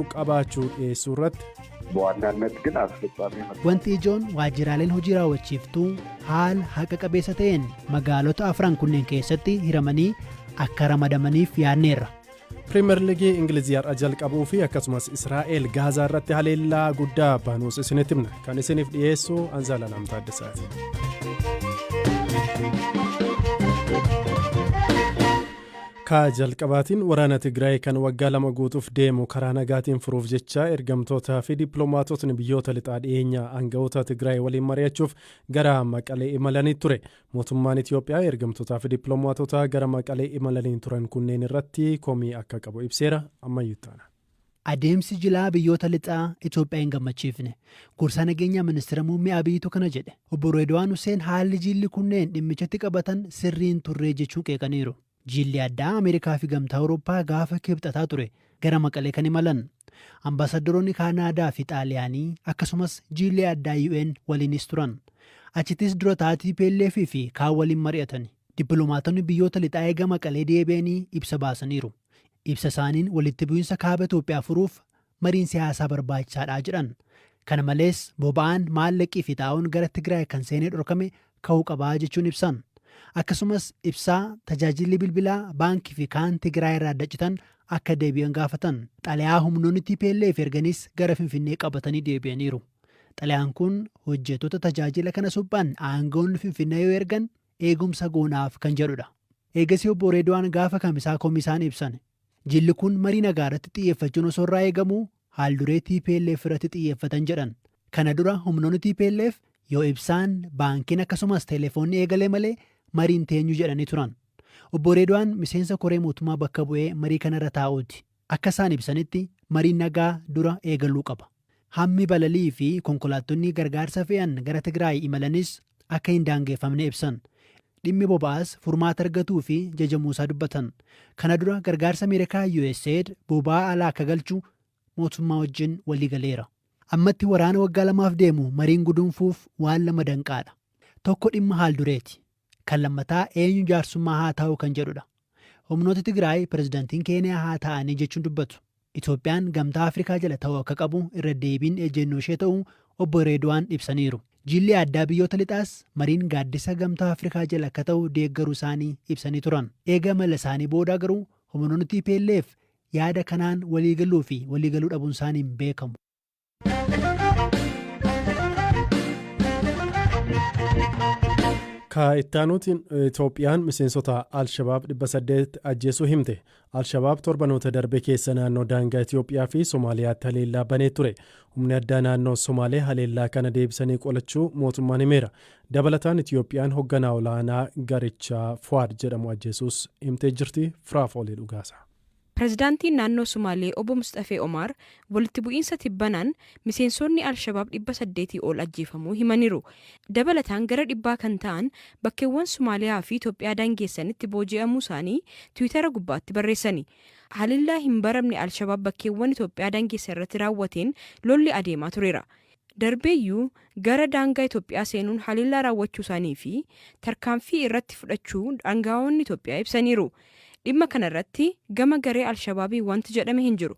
Qabaachuu dhiyeessuu irratti. በዋናነት ግን አስፈጻሚ Wanti ijoon waajjiraaleen hojii raawwachiiftuu haala haqa qabeessa ta'een magaalota afran kunneen keessatti hiramanii akka ramadamaniif yaadneerra. Piriimer Liigii Ingilizii har'a jalqabuu fi akkasumas Israa'el Gaazaa irratti haleellaa guddaa banuus isinitti himna. Kan isiniif dhiyeessu Anzaala Lamtaa Addisaati. Ka jalqabaatiin, waraana Tigraay kan waggaa 2 guutuuf deemu karaa nagaatiin furuuf jecha ergamtootaa fi dippiloomaatotni biyyoota lixaa dhiyeenya aangawoota Tigraay waliin mari'achuuf gara Maqalee imalanii ture. Mootummaan Itiyoophiyaa ergamtootaa fi dippiloomaatota gara Maqalee imalanii turan kunneen irratti komii akka qabu ibseera. Ammayyuu taana. Adeemsi jilaa biyyoota lixaa Itoophiyaa hin gammachiifne. Gorsaa nageenyaa ministeera muummee Abiyyitu kana jedhe. Obbo Reedwaan Hussein haalli jilli kunneen dhimmichatti qabatan sirriin turree jechuun qeeqaniiru. Jilli addaa Ameerikaa fi Gamtaa Awurooppaa gaafa Kibxataa ture gara Maqalee kan imalan. Ambaasaddaroonni Kaanaadaa fi Xaaliyaanii akkasumas jilli addaa UN waliinis turan. Achittis dura taatii TPLF fi kaan waliin mari'atan. Dippiloomaatonni biyyoota lixaa eega Maqalee deebi'anii ibsa baasaniiru. Ibsa isaaniin walitti bu'iinsa kaaba Itoophiyaa furuuf mariin siyaasaa barbaachisaadha jedhan. Kana malees boba'aan, maallaqii fi xaa'oon gara Tigraay kan seenee dhorkame ka'uu qabaa jechuun ibsan. Akkasumas ibsaa, tajaajilli bilbilaa, baankii fi kaan Tigraay irraa adda akka deebi'an gaafatan. Xalayaa humnoonni TPLF erganis gara Finfinnee qabatanii deebi'aniiru. Xalayaan kun hojjettoota tajaajila kana suphan aangawoonni Finfinnee yoo ergan eegumsa goonaaf kan jedhudha. Eegasii obbo Reedwaan gaafa Kamisaa komii isaan ibsan. Jilli kun marii nagaa irratti xiyyeeffachuun osoo irraa eegamuu haalduree TPLF irratti xiyyeeffatan jedhan. Kana dura humnoonni TPLF yoo ibsaan, baankiin akkasumas teleefoonni eegalee malee mariin teenyu jedhanii turan. Obbo Reedwaan miseensa koree mootummaa bakka bu'ee marii kanarra taa'uuti. Akka isaan ibsanitti mariin nagaa dura eegaluu qaba. Hammi balalii fi konkolaattonni gargaarsa fe'an gara Tigraay imalanis akka hin daangeffamne ibsan. Dhimmi boba'aas furmaata argatuu fi jajamuusaa dubbatan. Kana dura gargaarsa Ameerikaa USAID boba'aa alaa akka galchu mootummaa wajjin walii galeera. Ammatti waraana waggaa 2f deemu mariin guduunfuuf waan lama danqaadha. Tokko dhimma haal dureeti. Kan lammataa eenyu jaarsummaa haa ta'u kan jedhudha. Humnoota Tigraay pirezidaantiin Keeniyaa haa ta'anii jechuun dubbatu. Itoophiyaan Gamtaa Afrikaa jala ta'uu akka qabu irra deebiin ejjennoo ishee ta'uu obbo Reedwaan ibsaniiru. Jilli addaa biyyoota lixaas mariin gaaddisa Gamtaa Afrikaa jala akka ta'u deeggaruu isaanii ibsanii turan. Eega mala isaanii booda garuu humnoonni TPLF yaada kanaan waliigaluu fi waliigaluu dhabuun isaanii hin beekamu. Ka ittaanuutiin, Itoophiyaan miseensota Alshabaab 800 ajjeesuu himte. Alshabaab torbanoota darbe keessa naannoo daangaa Itoophiyaa fi Somaaliyaatti haleellaa banee ture. Humni addaa naannoo Somaalee haleellaa kana deebisanii qolachuu mootummaan himeera. Dabalataan Itoophiyaan hogganaa olaanaa garichaa Fuwaad jedhamu ajjeesuus himtee jirti. Firaafoolii Dhugaasa. Pirezidaantiin naannoo Sumaalee Obbo Musxafee Omaar walitti bu'iinsa tibbanaan miseensoonni Al-Shabaab 800 ol ajjeefamuu himaniiru. Dabalataan gara dhibbaa kan ta'an bakkeewwan Sumaaliyaa fi Itoophiyaa daangeessanitti booji'amuusaanii Tiwiitara gubbaatti barreessani. Haleellaa hin baramne Al-Shabaab bakkeewwan Itoophiyaa daangeessan irratti raawwateen lolli adeemaa tureera. Darbeeyyuu gara daangaa Itoophiyaa seenuun haleellaa raawwachuusaanii fi tarkaanfii irratti fudhachuu angaa'oonni Itoophiyaa ibsaniiru. Dhimma kanarratti gama garee Al-Shabaabiin wanti jedhame hin jiru.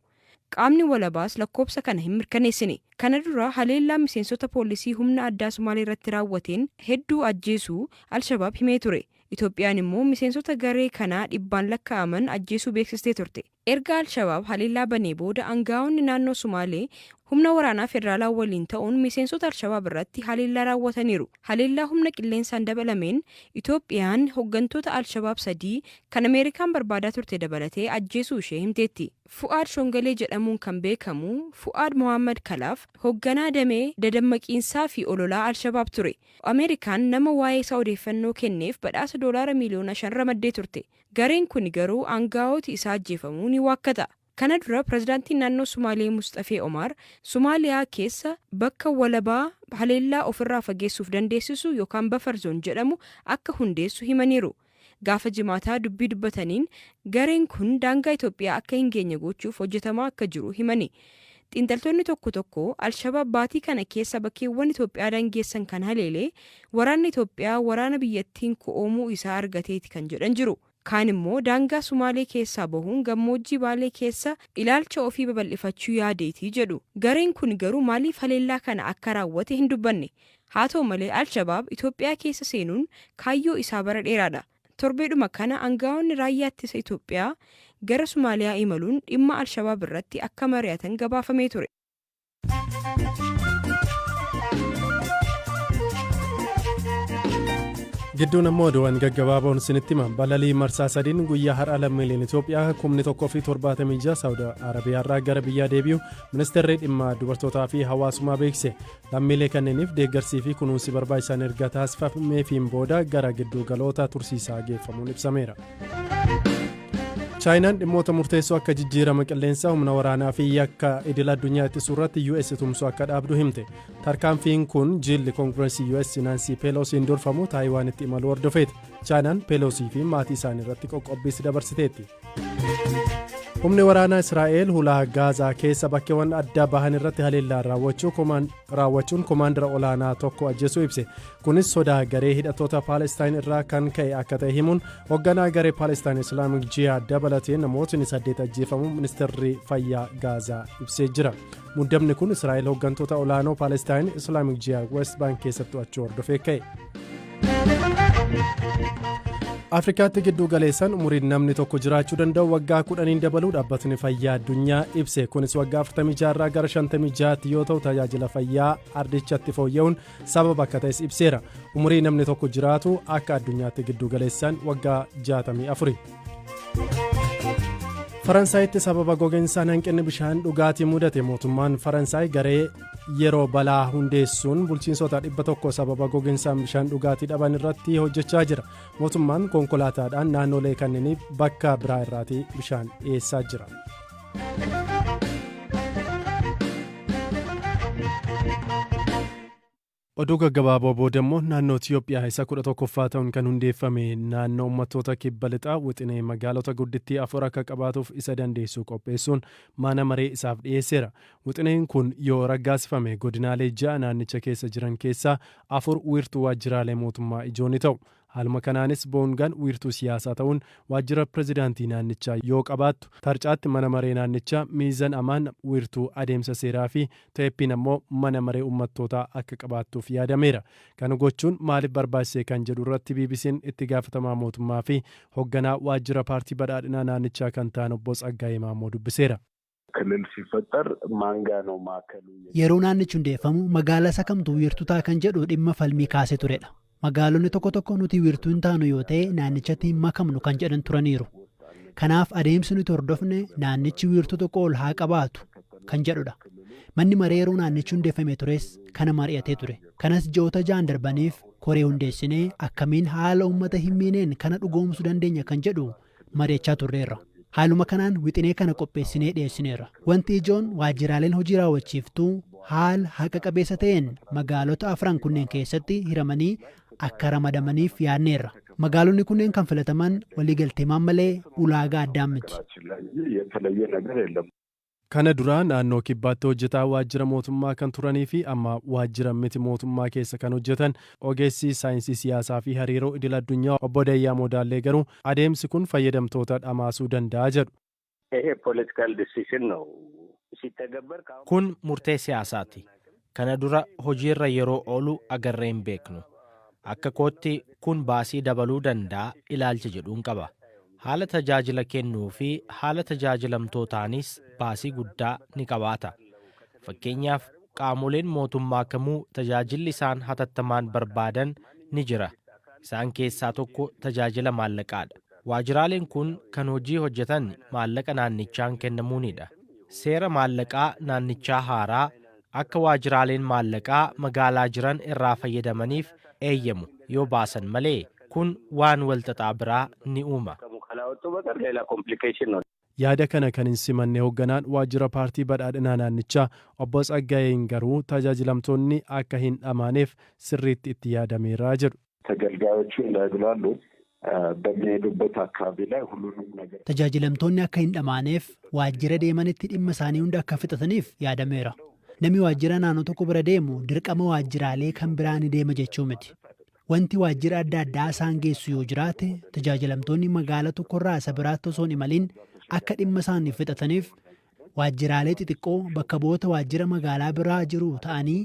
Qaamni walabaas lakkoofsa kana hin mirkaneessine. Kana dura haleellaa miseensota poolisii humna addaa Sumaalee irratti raawwateen hedduu ajjeesuu Al-Shabaab himee ture. Itoophiyaan immoo miseensota garee kanaa dhibbaan lakkaa'aman ajjeesuu beeksistee turte. Erga Al-Shabaab haleellaa banee booda angaa'onni naannoo Sumaalee humna waraanaa federaalaa waliin ta'uun miseensota Al-Shabaab irratti haleellaa raawwataniiru. Haleellaa humna qilleensaan dabalameen Itoophiyaan hoggantoota Al-Shabaab sadii kan Ameerikaan barbaadaa turte dabalatee ajjeesuu ishee himteetti. Fu'aad Shongalee jedhamuun kan beekamu Fu'aad Mohaammad Kalaaf hogganaa damee dadammaqiinsaa fi ololaa Al-Shabaab ture. Ameerikaan nama waa'ee isaa odeeffannoo kenneef badhaasa doolaara miiliyoona 5 ramaddee turte. Gareen kuni garuu angaa'ooti isaa ajjeefamuu ni waakkata. Kana dura pirezidaantiin naannoo Sumaalee Musxafee Omaar Sumaaliyaa keessa bakka walabaa haleellaa ofirraa fageessuuf dandeessisu yookaan buffer zone jedhamu akka hundeessu himaniiru. Gaafa Jimaataa dubbii dubbataniin gareen kun daangaa Itoophiyaa akka hin geenye gochuuf hojjetamaa akka jiru himani. Xiinxaltoonni tokko tokko Al-Shabaab baatii kana keessa bakkeewwan Itoophiyaa daangeessan kan haleele waraanni Itoophiyaa waraana biyyattiin ko'oomuu isaa argateeti kan jedhan jiru. Kaan immoo daangaa Sumaalee keessaa bahuun gammoojjii Baalee keessa ilaalcha ofii babal'ifachuu yaadeetii jedhu. Gareen kun garuu maaliif haleellaa kana akka raawwate hin dubbanne. Haa ta'u malee, Alshabaab Itoophiyaa keessa seenuun kaayyoo isaa bara dheeraadha. Torbeedhuma kana aangaa'onni raayyaa ittisa Itoophiyaa gara Sumaaliyaa imaluun dhimma Alshabaab irratti akka mari'atan gabaafamee ture. Gidduun ammoo oduuwwan gaggabaaboon isinitti hima. Balalii marsaa sadiin guyyaa har'a lammiileen Itoophiyaa 1076 Saawud Arabiyaarraa gara biyyaa deebi'u ministeerri dhimma dubartootaa fi hawaasummaa beekse. Lammiilee kanneeniif deeggarsii fi kunuunsi barbaachisaan erga taasifameefiin booda gara gidduu galoota tursiisaa geeffamuun ibsameera. Chaayinaan dhimmoota murteessoo akka jijjiirama qilleensaa, humna waraanaa fi yakka idil addunyaa ittisuu irratti US tumsuu akka dhaabdu himte. Tarkaanfiin kun jilli Koongireesii US Naansii Peeloosiin durfamu Taayiwaanitti imaluu hordofeeti. Chaayinaan Peeloosii fi maatii isaanii irratti qoqqobbiis dabarsiteetti. Humni waraanaa Israa'el hulaa Gaazaa keessa bakkeewwan adda bahan irratti haleellaa raawwachuun komaandara olaanaa tokko ajjeesuu ibse. Kunis sodaa garee hidhattoota Paalestaan irraa kan ka'e akka ta'e himuun, hoogganaa garee Paalestaan Islaamik Jihaad dabalatee namootni saddeet ajjeefamuu ministeerri fayyaa Gaazaa ibsee jira. Muddamni kun Israa'el hooggantoota olaanoo Paalestaan Islaamik Jihaad West Bank keessatti to'achuu hordofee ka'e. Afrikaatti gidduu galeessan umuriin namni tokko jiraachuu danda'u waggaa 10n dabaluu Dhaabbatni Fayyaa Addunyaa ibse. Kunis waggaa 46 irraa gara 56tti yoo ta'u, tajaajila fayyaa ardichatti fooyya'uun sababa akka ta'es ibseera. Umurii namni tokko jiraatu akka addunyaatti gidduu galeessan waggaa 64. Faransaayitti sababa gogiinsaan hanqinni bishaan dhugaatii mudate. Mootummaan Faransaay garee yeroo balaa hundeessuun bulchiinsota 100 sababa gogiinsaan bishaan dhugaatii dhaban irratti hojjechaa jira. Mootummaan konkolaataadhaan naannolee kanneeniif bakka biraa irraatii bishaan dhiyeessaa jira. Oduu gaggabaaboo booda immoo, naannoo Itiyoophiyaa isa 11ffaa ta'uun kan hundeeffame naannoo Uummattoota Kibba Lixaa wixinee magaalota guddittii afur akka qabaatuuf isa dandeessu qopheessuun mana maree isaaf dhiyeesseera. Wixineen kun yoo raggaasifame, godinaalee ja'a naannicha keessa jiran keessaa afur wiirtuu waajjiraalee mootummaa ijoo ni ta'u. Haaluma kanaanis Boongaan wiirtuu siyaasaa ta'uun waajjira pirezidaantii naannichaa yoo qabaattu, Tarcaatti mana maree naannichaa, Miizan Amaan wiirtuu adeemsa seeraa fi Teeppiin ammoo mana maree uummattootaa akka qabaattuuf yaadameera. Kana gochuun maaliif barbaachisee kan jedhu irratti BBC'n itti gaafatamaa mootummaa fi hogganaa waajjira paartii badhaadhinaa naannichaa kan ta'an Obbo Tsaggaayee Maammoo dubbiseera. ክልል ሲፈጠር ማን ጋ ነው ማዕከሉ? Yeroo naannichi hundeeffamu magaalaa isa kamtu wiirtuu ta'a kan jedhu dhimma falmii kaasee turedha. Magaalonni tokko tokko nuti wiirtuu hin taanu yoo ta'e naannichatti hin makamnu kan jedhan turaniiru. Kanaaf adeemsi nuti hordofne naannichi wiirtuu tokko ol haa qabaatu kan jedhudha. Manni maree yeroo naannichi hundeeffame tures kana mari'atee ture. Kanas ji'oota 6n darbaniif koree hundeessinee akkamiin haala uummata hin miineen kana dhugoomsuu dandeenya kan jedhu mari'achaa turreerra. Haaluma kanaan wixinee kana qopheessinee dhiyeessineerra. Wanti ijoon waajjiraaleen hojii raawwachiiftuu haala haqa qabeessa ta'een magaalota afran kunneen keessatti hiramanii akka ramadamaniif yaadneerra. Magaalonni kunneen kan filataman waliigalteemaan malee ulaagaa addaan miti. ሀገራችን ላይ የተለየ ነገር የለም። Kana dura naannoo Kibbaatti hojjetaa waajjira mootummaa kan turanii fi amma waajjira miti mootummaa keessa kan hojjetan ogeessi saayinsii siyaasaa fi hariiroo idil addunyaa obbo Dayyaa Moodaallee garuu adeemsi kun fayyadamtoota dhamaasuu danda'a jedhu. ይሄ ፖለቲካል ዲሲሽን ነው ሲተገበር ከአሁን Kun murtee siyaasaati. Kana dura hojiirra yeroo oolu agarree hin beeknu. Akka kootti kun baasii dabaluu danda'a ilaalcha jedhuun qaba. Haala tajaajila kennuu fi haala tajaajilamtootaanis baasii guddaa ni qabaata. Fakkeenyaaf, qaamoleen mootummaa kamuu tajaajilli isaan hatattamaan barbaadan ni jira. Isaan keessaa tokko tajaajila maallaqaadha. Waajjiraaleen kun kan hojii hojjetan maallaqa naannichaan kennamuunidha. Seera maallaqaa naannichaa haaraa akka waajjiraaleen maallaqaa magaalaa jiran irraa fayyadamaniif eeyyamu yoo baasan malee kun waan walxaxaa biraa ni uuma. ካላወጡ በቀር ሌላ ኮምፕሊኬሽን ነው። Yaada kana kan hin simanne hoogganaan waajjira paartii badhaadhinaa naannichaa obbo Tsaggaayeen garuu tajaajilamtoonni akka hin dhamaaneef sirriitti itti yaadameera jedhu. ተገልጋዮቹ እንዳይጉላሉ በሚሄዱበት አካባቢ ላይ ሁሉንም ነገር Tajaajilamtoonni akka hin dhamaaneef waajjira deemanitti dhimma isaanii hunda akka fixataniif yaadameera. Namni waajjira naannoo tokko bira deemu dirqama waajjiraalee kan biraa ni deema jechuu miti. Wanti waajjira adda addaa isaan geessu yoo jiraate, tajaajilamtoonni magaalaa tokkorraa isa biraatti osoo hin imalin akka dhimma isaanii fixataniif waajjiraalee xixiqqoo bakka bu'oota waajjira magaalaa biraa jiru ta'anii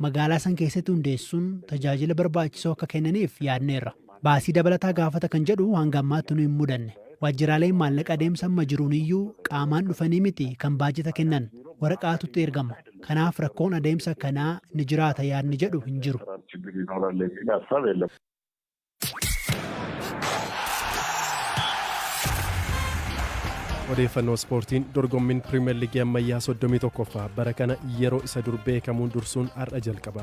magaalaa san keessatti hundeessuun tajaajila barbaachisoo akka kennaniif yaadneerra. Baasii dabalataa gaafata kan jedhu hanga ammaatti nu hin mudanne. Waajjiraaleen maallaqa adeemsa amma jiruun iyyuu qaamaan dhufanii miti kan baajata kennan, waraqaatutti ergama. Kanaaf rakkoon adeemsa akkanaa ni jiraata yaadni jedhu hin jiru. ችግር ይኖራል የሚል ሀሳብ የለም። Odeeffannoo ispoortiin, dorgommiin Pirimeer Liigii ammayyaa 31ffaa bara kana yeroo isa dur beekamuun dursuun har'a jalqaba.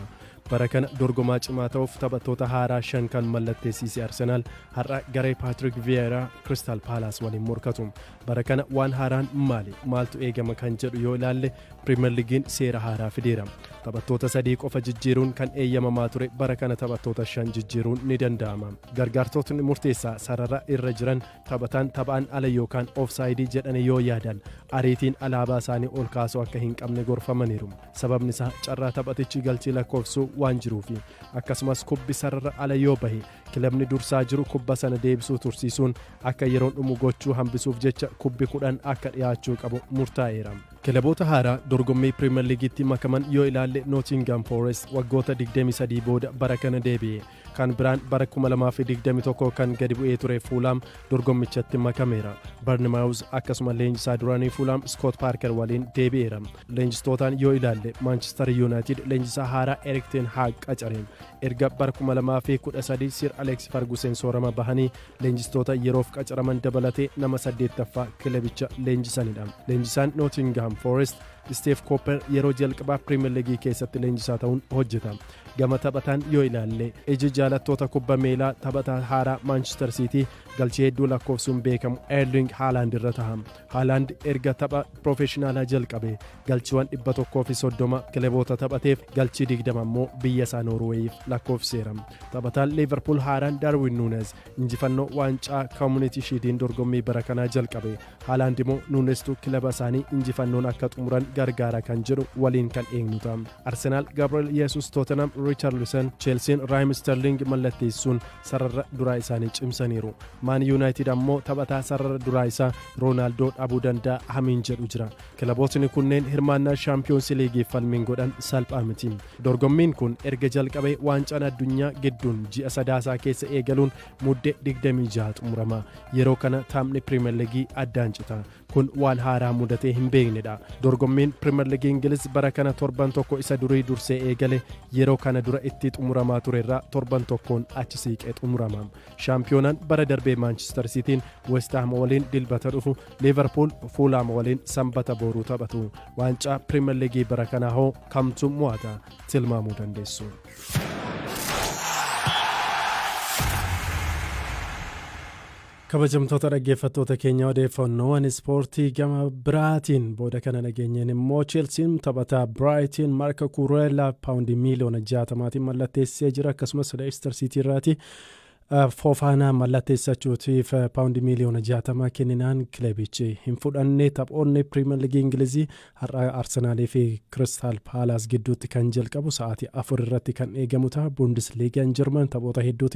Bara kana dorgomaa cimaa ta'uuf taphattoota haaraa shan kan mallatteessise Arsenaal har'a garee Paatrik Viyeeraa Kiristaal Paalaas waliin morkatu. Bara kana waan haaraan maali? Maaltu eegama kan jedhu yoo ilaalle, Pirimeer Liigiin seera haaraa fideera. Taphattoota sadii qofa jijjiiruun kan eeyyamamaa ture bara kana taphattoota shan jijjiiruun ni danda'ama. Gargaartotni murteessaa sarara irra jiran taphataan taphaan ala yookaan oofsaayidii jedhanii yoo yaadan ariitiin alaabaa isaanii ol kaasuu akka hin qabne gorfamaniiru. Sababni isaa carraa taphatichi galchii lakkoofsuu waan jiruufi. Akkasumas kubbi sarara ala yoo bahe kilabni dursaa jiru kubba sana deebisuu tursiisuun akka yeroon dhumu gochuu hambisuuf jecha kubbi 10 akka dhiyaachuu qabu murtaa'eera. Kilaboota haaraa dorgommii Pirimeer Liigiitti makaman yoo ilaalle, Nootingam Forest waggoota 23 booda bara kana deebi'e. Kan biraan bara 2021 kan gadi bu'ee ture Fuulaam dorgommichatti makameera. Barnimaawuz akkasuma leenjisaa duraanii Fuulaam Skoot Paarker waliin deebi'eera. Leenjistootaan yoo ilaalle, Maanchister Yuunaayitid leenjisaa haaraa Erik ten Haag qacare. Erga bara 2013 Sir Aleeks Fargusen soorama bahanii leenjistoota yeroof qacaraman dabalatee nama saddeettaffaa kilabicha leenjisanidha. Leenjisaan Nootingam Forest Steve Cooper yeroo jalqabaa Pirimeer Liigii keessatti leenjisaa ta'uun hojjeta. Gama taphataan yoo ilaalle, iji jaalattoota kubba miilaa taphataa haaraa Maanchister Siitii galchii hedduu lakkoofsuun beekamu Erling Haalaand irra taha. Haalaand erga tapha piroofeshinaalaa jalqabe galchiiwwan 130 kilaboota taphateef galchii 20 immoo biyya isaa Noorweeyiif lakkoofseera. Taphataan Liiverpuul haaraan Daarwin Nuunez injifannoo waancaa Koomunitii Shiidiin dorgommii bara kanaa jalqabe. Haalaand immoo Nuunestu kilaba isaanii injifannoon akka xumuran gargaara kan jedhu waliin kan eegnu ta'a. Arsenaal Gabriel Yesus, Tottenham Richarlison, Chelsiin Raheem Sterling mallatteessuun sarara duraa isaanii cimsaniiru. Maan Yuunaayitid ammoo taphataa sarara duraa isaa Roonaaldoo dhabuu danda'a hamiin jedhu jira. Kilabootni kunneen hirmaannaa Shaampiyoonsi Liigiif falmiin godhan salphaa miti. Dorgommiin kun erga jalqabee waancaan addunyaa gidduun ji'a Sadaasaa keessa eegaluun Mudde 26 xumurama. Yeroo kana taphni Pirimeer Liigii addaan cita. Kun waan haaraa mudatee hin beeknedha. Dorgommiin Pirimeer Liigii Ingiliz bara kana torban tokko isa durii dursee eegale yeroo kana dura itti xumuramaa turerraa torban tokkoon achi siiqee xumurama. Shaampiyoonaan bara darbee Maanchister Siitiin West Ham waliin Dilbata dhufu, Liiverpuul Fuulaam waliin Sanbata booruu taphatu. Waancaa Pirimeer Liigii bara kanaa hoo kamtu mo'ata? Tilmaamuu dandeessu. Kabajamtoota dhaggeeffattoota keenya, odeeffannoowwan ispoortii gama biraatiin booda kana dhageenyeen immoo Cheelsiin taphataa Biraayitiin Maark Kukureellaa paawundii miiliyoona 60n mallatteessee jira. Akkasumas Leicester City irraati Foofaanaa mallatteessachuutiif paawundii miiliyoona 60 kenninaan kilabichi hin fudhanne. Taphoonni Piriimeer Liigii Ingilizii har'a Arsenaalii fi Kiristaal Paalaas gidduutti kan jalqabu sa'aatii 4 irratti kan eegamu ta'a. Bundesliigaan Jarman taphoota hedduutiin